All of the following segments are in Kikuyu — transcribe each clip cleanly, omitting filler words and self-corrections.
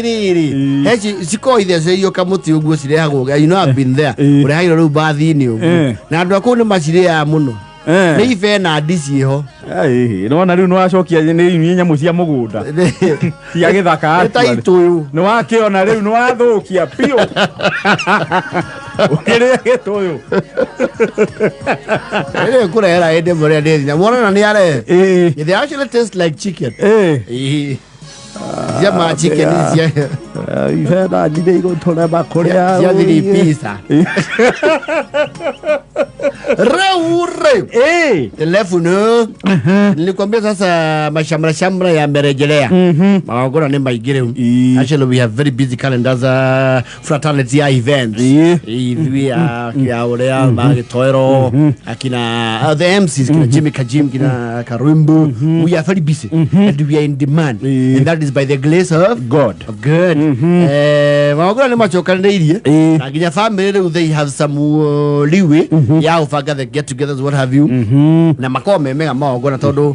Rĩrĩ he cikoragwo ithecereirio kamũtĩ ũguo, cirehagwo, you know, I've been there. Ũrehagĩrwo rĩu mbathi-inĩ ũguo. Na andũ a kũu nĩ macirĩaga mũno. Nĩ ibe na ndi ciĩho. Nĩwona rĩu nĩwacokia nĩ inyuĩ nyamũ cia mũgũnda cia gĩthaka. Nĩ ta Actually. itũyũ. Nĩwakĩona rĩu nĩwathũkia biũ ũkĩrĩa gĩtũyũ. Rĩrĩ kũrehera hĩndĩ ĩmwe rĩrĩa ndĩ thina muonana nĩ arehe. They actually taste like chicken. Ĩĩ. Cia ma chicken cia Ibena njire igũtũrema kũrĩa. Cia thiri pizza rĩu rĩ. Telefono nilikwambia sasa mashamra shamra yamerejelea, magongona nĩ maingĩ rĩu. Actually, we have very busy calendars, fraternity ya events. Ithuĩ akina ũrĩa magĩtoero akina the MCs kina Jimmy Kajim, kina Karumbu, we are very busy and we are in demand, and that is by the grace of God. Of God. Magongona nĩ macokanĩrĩirie. Na nginya family rĩu they have some leeway ya gũbanga the get togethers, what have you, na makorwo me mega magongona tondũ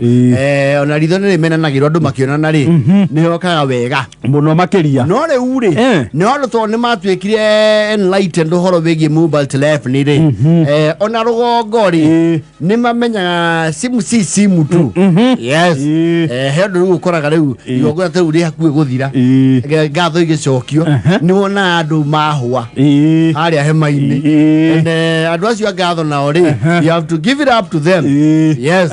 ona ritho nĩ rĩmenanagĩrwo andũ makĩonana rĩ, nĩ hokaga wega. Mũno makĩria. No rĩu rĩ, nĩ andũ tondũ nĩ matuĩkire enlightened ũhoro wĩgiĩ mobile telephony rĩ, ona rũgongo rĩ, nĩ mamenyaga simu si simu tu. Yes. He ũndũ rĩu ũkoraga rĩu igongona ta rĩu rĩ hakuhĩ gũthira, ngatho igĩcokio, nĩ wonaga andũ mahũa harĩa hema-inĩ. And andũ acio a ngatho nao rĩ, you have to give it up to them. Yes,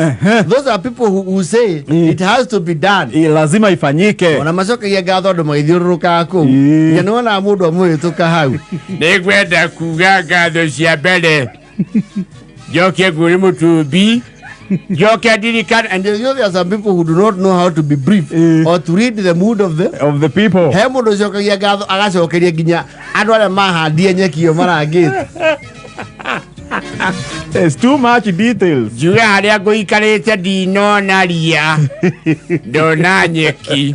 those are people who say it has to be done. Lazima ifanyike. Ona macokagia ngatho andũ magĩthiũrũrũkaga kũu. Nginya nĩ wonaga mũndũ amũhĩtũka hau. Nĩngwenda kuga ngatho cia mbere njoke ngũrĩ mũtũmbi njoke ndirikane. And you know there are some people who do not know how to be brief or to read the mood of the of the people. He mũndũ ũcokagia ngatho agacokeria nginya andũ arĩa mahandie nyeki ĩyo marangĩte. It's too much details. Njuge harĩa ngũikarĩte ndinona ria, ndona nyeki,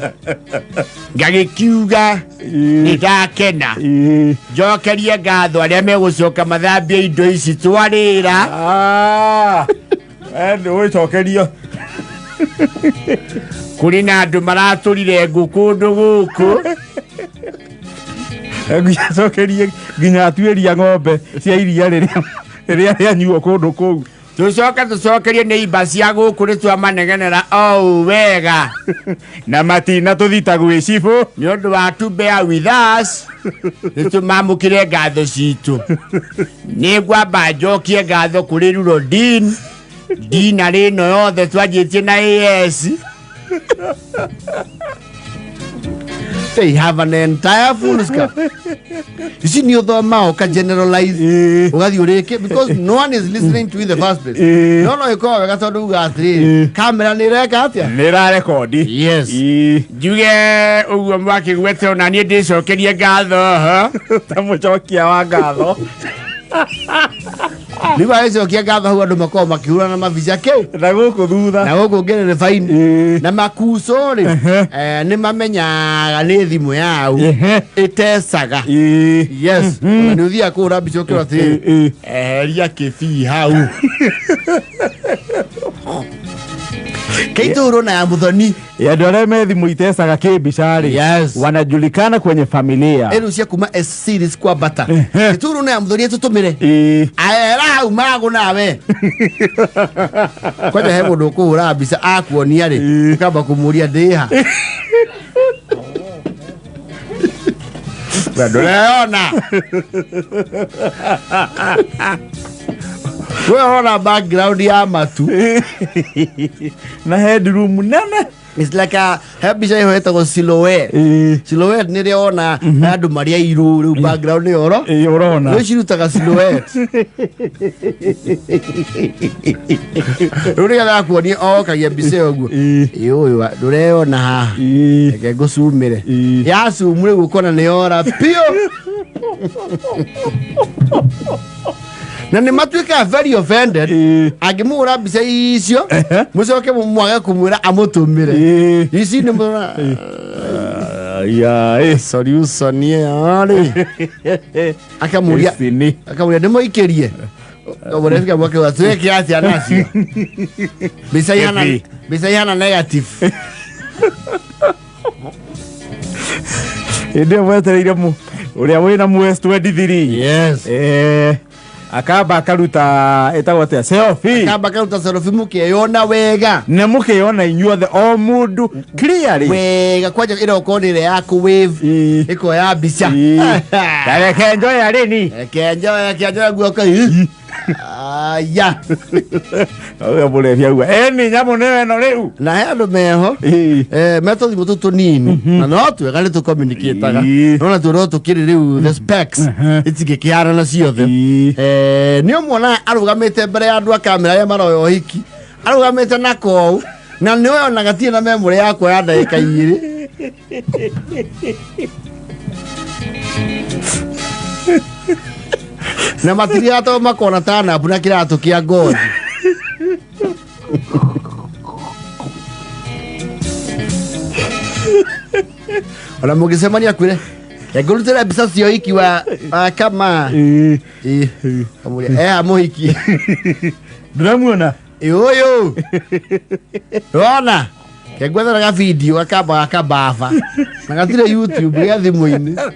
ngagĩkiuga nĩ ndakena. Njokerie ngatho arĩa megũcoka mathambie indo ici twarĩra. Ah, nĩ ũgĩcokerio. Kũrĩ na andũ maratũrire ngũ kũndũ gũkũ. Acokerie nginya atuĩria ng'ombe cia iria rĩrĩa rĩrĩa rĩanyuo kũndũ kũu. Tũcoke tũcokerie nĩ imba cia gũkũ nĩ twamanegenera o ũũ wega. Na matina tũthita gwĩ cibũ. Nĩ ũndũ wa to bear with us, nĩ tũmamũkĩre ngatho citũ. Nĩ ngwamba njokie ngatho kũrĩ Ruro Dean dinarĩ ĩno yothe twanjĩtie na AS. They have an entire full scope. You see, nĩ ũthomaga ũka generalize, ũgathiĩ ũrĩke because no one is listening to you in the first place. No ĩkorwo wega tondũ uga atĩrĩrĩ, kamera nĩ ĩreka atĩa? Nĩ ĩrarekondi. Yes. Njuge ũguo mwakĩgwete ona niĩ ndĩcokerie ngatho ho. Ta mũcokia wa ngatho. Rĩu agĩcokia ngatho hau andũ makoragwo makĩhũrana mabica kĩ na gũkũ thutha. Na gũkũ ngĩrĩ nĩ baini. Na makuco rĩ, nĩ mamenyaga nĩ thimũ yau ĩtecaga. Yes. Ona nĩ ũthiaga kũhũra mbica ũkĩrwo atĩrĩrĩ, eheria kĩbii hau keitũrwo na ya mũthoni. Andũ arĩa me thimũ itecaga kĩmbica rĩ, wanajulikana kwenye familia. Ĩrĩu cia kuma S series kwambata, gĩtũrwo na ya mũthoni ĩtũtũmĩre aera hau magũ nawe kwanja he mũndũ ũkũhũra mbica akuonia rĩ, ũkamba kũmũria ndĩha we ndũreyona we ũrona background ya matu. Na headroom nene. It's like a he mbica ĩho ĩtagwo silhouette. Silhouette nĩ rĩo wona andũ marĩ airũ, rĩu background nĩ oro Ũrona. Rĩu cirutaga silhouette rĩu nĩgetha akuonie okagia mbica ĩyo ũguo. Ĩ ũyũ ndũreyona haha, reke ngũcumĩre. Yacumu rĩu ũkona nĩ yora biũ na nĩ matuĩkaga very offended angĩmũhũra mbica icio mũcoke mwage kũmwĩra amũtũmĩre ici nĩ mũra solution ĩyo rĩ, akamũria Ici nĩ akamũria ndĩmũikĩrie kamũrefika mwake wa twĩke atĩa nacio mbica ihana mbica ihana negative. Hĩndĩ ĩyo mwetereire ũrĩa wĩna mwes 23. Yes. Akamba akaruta ĩtagwo atĩa, selfie. Kamba karuta selfie mũkeyona wega. Na mũkeyona inyuothe, o mũndũ clearly. Wega kwanja ĩrokorwo nĩ ĩrĩa ya kũ wave. Ĩkoya mbica. Reke njoya rĩni. Kenjoya, kenjoya guoko. Aya. Ũyũ mũrebi auga ĩni nyamũ nĩyo ĩno rĩu. Na he andũ meho. Metũthimũ tũu tũnini na no twega nĩ tũcommunicataga. No natuo no tũkĩrĩ rĩu the specs itingĩkĩharana ciothe. Nĩ ũmuonaga arũgamĩte mbere ya andũ a kamera arĩa maroya ũhiki, arũgamĩte na kou na nĩ ona gatirĩ na memory ya kuoya ndagĩka 2. Na matiriaga tondũ makona ta nabu na kĩratũ kĩa ngothi. Ona mũngĩcemania kwĩre ngũrutĩra mbica cia ũhiki wa kama. Kamũria eha mũhiki. Ndĩramuona. Ũyũ rona kengwethera ga video gakamba gakababa na gatirĩ YouTube gĩa thimũ-inĩ.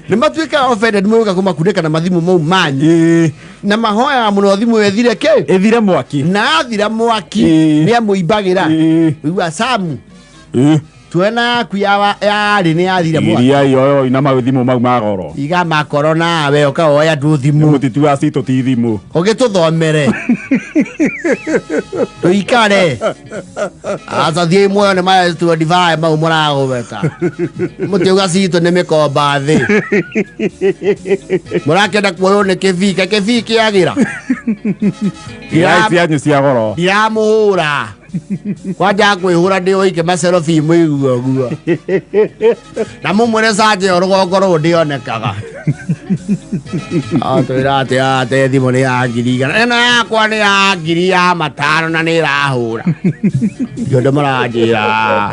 Nĩ matuĩkaga offended mũgĩũka kũmakunĩka na mathimũ mau manyu. Na mahoyaga mũno thimũ ĩyo ĩthire kĩ? Ĩthire mwaki. Na athira mwaki nĩ amũimbagĩra. Ũigua Samu tuona yaku ya yarĩ nĩ yathire mwaki. Iria yoyo ina mathimũ mau ma goro. Iga makoro nawe ũkaoya ndũ thimũ. Mũtitu wa citũ ti thimũ. Ũgĩtũthomere tũikare aca thiĩ muoyo nĩ maya 25 mau mũragũbeta mũtiuga citũ nĩ mĩkomba thĩ mũrakĩenda kuoywo nĩ kĩbii ka kĩbii kĩagĩra. Iria cianyu cia goro. Ndiramũhũra kwanja kwĩhũra ndĩ ũike macerobi mũigua ũguo na mũmwĩre canje ĩyo rũgongo rũũ ndĩonekaga. Twĩra atĩ ate thimũ nĩ ya 100,000, ĩno yakwa nĩ ya 500,000 na nĩ ĩrahũra ndio ndĩ mũranjĩra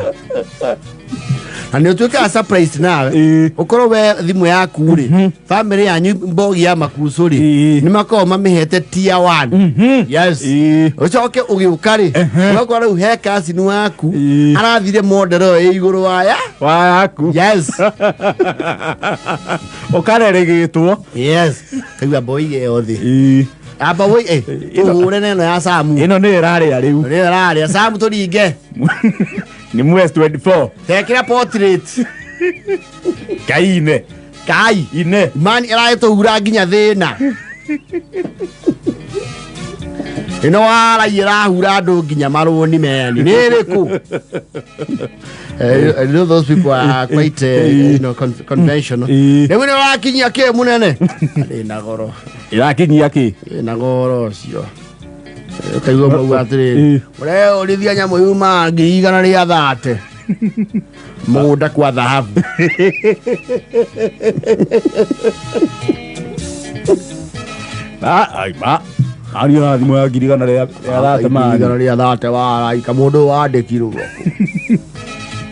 na nĩ ũtuĩkaga surprise nawe. Ũkorwo we thimũ yaku rĩ, family yanyu mbogi ya makucũ rĩ, nĩ makoragwo mamĩhete tier 1. Yes. Ũcoke ũgĩũka rĩ, ũgakora rĩu he cousin waku arathire model ĩyo ĩ igũrũ wa ya wa yaku. Yes. Ũkareregĩtwo. Yes, kaigua mboige ĩyo thĩ. Amba woi tũhũre na ĩno ya Samu. Ĩno nĩyo ĩrarĩa rĩu. Nĩyo ĩrarĩa Samu, tũringe. Nĩ mwes 24. Tekĩra portrait. Kai ine. Kai ine. Mani ĩragĩtũhura nginya thĩna ĩno warai ĩrahura andũ nginya marũni meni nĩ ĩrĩkũ? I know those people are quite conventional. Rĩu nĩ ũrakinyia kĩ mũnene? Arĩ na goro. Ĩrakinyia kĩ? Ĩ na goro ũcio. Ũkaigua mauga atĩrĩrĩ, ũreũrithia nyamũ yuma 130,000 mũgũnda kwa thahabu. Ai ma. Ariũ na thimũ ya 130,000 mani. 130,000 waraika mũndũ wandĩkirwo.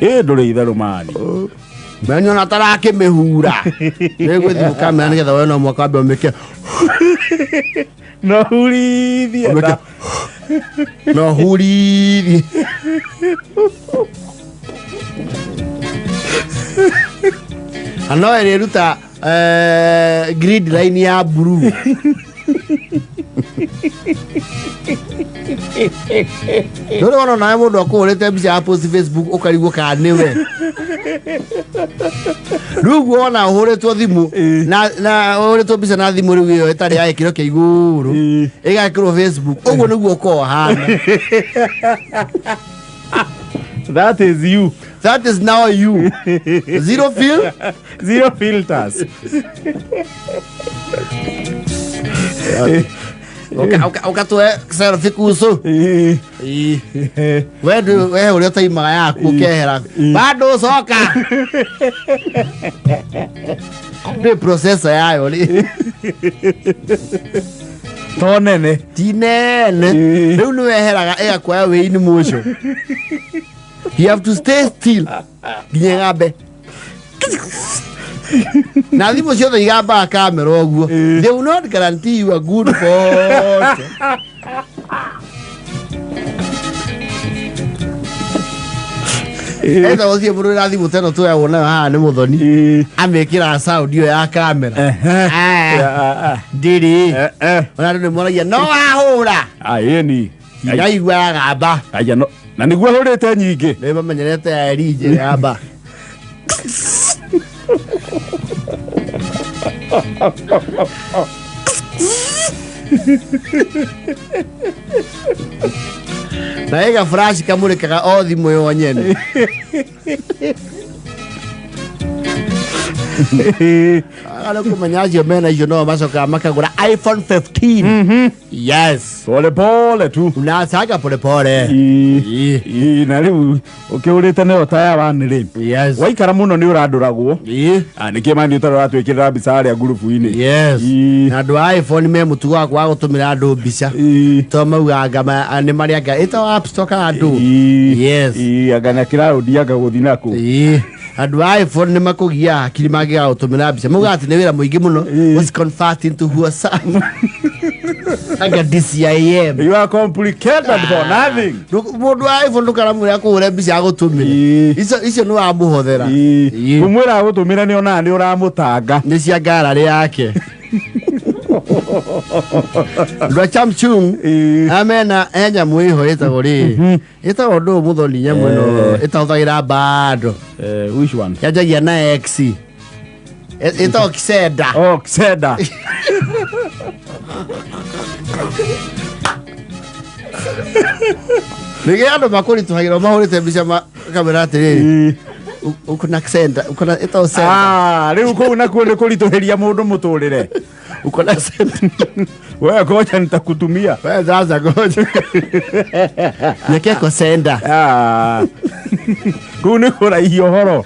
Ĩ ndũrĩ itherũ mani. Meni ona tarakĩmĩhura. Nĩgwĩthiĩ kamera nĩgetha we no mwaka wambe ũmĩke. No hurithie. Ũmĩke. No hurithie. Na no ĩrĩruta grid line ya blue. Ndũrĩ wona nawe mũndũ akũhũrĩte mbica ya post Facebook ũkarigwo kana nĩwe. Rĩu guo wona ũhũrĩtwo thimũ na ũhũrĩtwo mbica na thimũ rĩu ĩyo ĩtarĩ ya gĩkĩro kĩa igũrũ ĩgekĩrwo Facebook, ũguo nĩguo ũkoragwo ũhana. That is you. That is now you. Zero feel. Zero filters. Ũgatwe selfie kucu. We ndũ we ũrĩa ũtaimaga yaku ũkehera. Bado coka. Ndĩ processor yayo rĩ. To nene. Ti nene. Rĩu nĩ weheraga ĩgakuoya wĩ in motion. You have to stay still. Nginya ĩgambe. Na thimũ ciothe igambaga kamera ũguo. They will not guarantee you a good photo. Etha gũthiĩ mũndũ wĩna thimũ ta ĩno tuoyagwo nayo haha nĩ mũthoni. Ĩĩ. Amĩkĩraga sound ĩyo ya kamera. Ehe. Ah, Ah, ah. ndĩrĩ. Eh, eh. Ona andũ nĩ moragia no wahũra. Ah, ĩni. Ndaigua yagamba. Aya, no. Na nĩguo hũrĩte nyingĩ. Nĩ mamenyerete ya Elijah yamba. Na ĩga flash kamũrĩkaga o thimũ yo nyene. Arĩa kũmenya acio mena icio no macokaga makagũra iPhone 15. Yes. Pole pole tu. Unasaga pole pole. Ĩĩ. Ĩĩ, na rĩu ũkĩũrĩte nayo taya wani rĩ. Yes. Waikara mũno nĩ ũrandũragwo. Ĩĩ. Ah, nĩkĩ mani ũtarĩ ũratwĩkĩrĩra mbica harĩa ngurubu-inĩ. Yes. Ĩĩ. Na andũ a iPhone me mũtugo wa kwaga gũtũmĩra andũ mbica. Ĩĩ. To maugaga nĩ marĩa anga ĩtagwo app store kana andũ. Ĩĩ. Yes. Ĩĩ, anga na kĩraũndi anga gũthiĩ nakũ. Ĩĩ. Andũ a iPhone nĩ makũgia hakiri mangĩaga gũtũmĩra mbica. Maugaga atĩ nĩ wĩra mũingĩ mũno. Ĩĩ. Gũci convert into WhatsApp. Anga DCIM. You are complicated for nothing. Mũndũ wa iPhone ndũkaramwĩra kũhũra mbica agũtũmĩre. Ĩĩ. Icio icio nĩ wamũhothera. Ĩĩ. Ĩĩ. Kũmwĩra agũtũmĩre nĩ onaga nĩ ũramũtanga. Nĩ cia ngararĩ yake. Andũ a Samsung Ĩĩ. amena he nyamũ ĩho ĩtagwo rĩ ĩtagwo ndũ mũthoni nyamũ ĩno Eh. ĩtahũthagĩra bando Eh, which one? yanjagia na X ĩtagwo Kisenda. Oh, Kisenda. Nĩgĩ andũ makũritũhagĩra mahũrĩte mbica makamera atĩrĩrĩ Ĩĩ. uko na Kisenda uko na ĩtagwo Senda. Ah, rĩu kũu nakuo nĩ kũritũhĩria mũndũ mũtũrĩre. Uko na Senda. We ngoja nitakutumia. Wewe sasa ngoja nyekeko Senda. Ah. Kũu nĩ kũraihia ũhoro.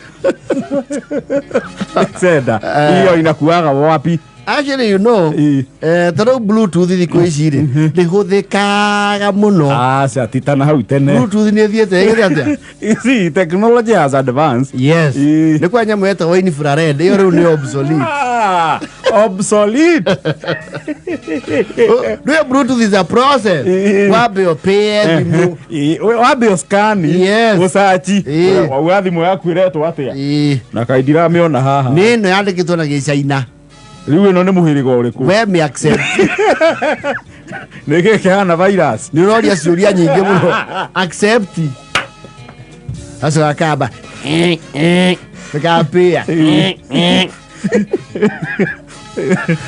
Kisenda. Hiyo inakuaga wapi? Actually you know Ĩĩ. ta rĩu Bluetooth thikũ ici rĩ ndĩhũthĩkaga mũno. Aca ti ta na hau tene. Bluetooth nĩ ĩthiĩte ĩgĩthiĩ atĩa? You see, technology has advanced. Yes. Ĩĩ. Nĩ kwa nyamũ yetagwo infrared ĩyo rĩu nĩ obsolete. Ah, obsolete. Ndio Bluetooth is a process. Ĩĩ. Wambe ũpĩe thimũ. Ĩĩ, wambe ũscan Yes. ũcaci Ĩĩ. wauga thimũ yaku ĩretwo atĩa Ĩĩ. na kaĩ ndiramĩona haha Nĩ ĩno yandĩkĩtwo na gĩcaina. Rĩu ĩno nĩ mũhĩrĩga ũrĩkũ? We mĩ accept. Nĩ kĩĩ kĩhana virus? Nĩ ũroria ciũria nyingĩ mũno. Accept. Acio gakamba. Gakambĩa.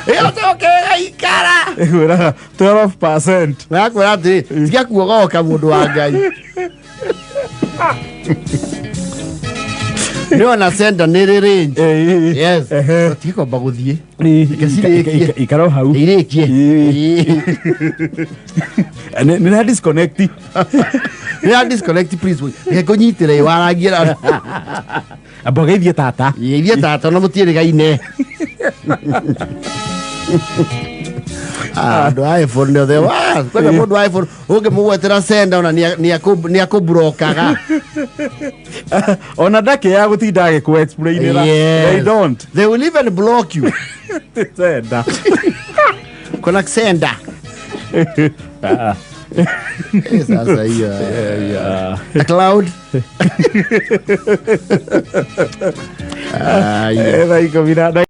Ĩyo coke ĩgaikara. Ĩkwĩraga 12%. Gakwĩra atĩrĩ, tiga kuogoka mũndũ wa Ngai. Nĩ ona senda nĩ rĩ range. Ĩĩ. Yes. Ehe. Tikomba gũthiĩ. Ĩĩ, Reke cirĩkie. ikara o hau. Irĩkie. Ĩĩ. Nĩ na disconnect. Nĩ ya disconnect please. Reke ngũnyitĩre waragie na Amba ũgeithie tata. Ithiĩ tata na mũtiĩrĩgaine. Ah, andũ a iPhone nĩ othe wa kwenda mũndũ wa iPhone ũngĩmũgwetera senda ona nĩ akũburokaga. Ona ndakĩaga gũtinda agĩkũ explainĩra. Yes. They don't. They will even block you. Senda. Kuna senda. Ah. Eh, sasa hiyo. A cloud. Ah, yeah. Thaa 10 na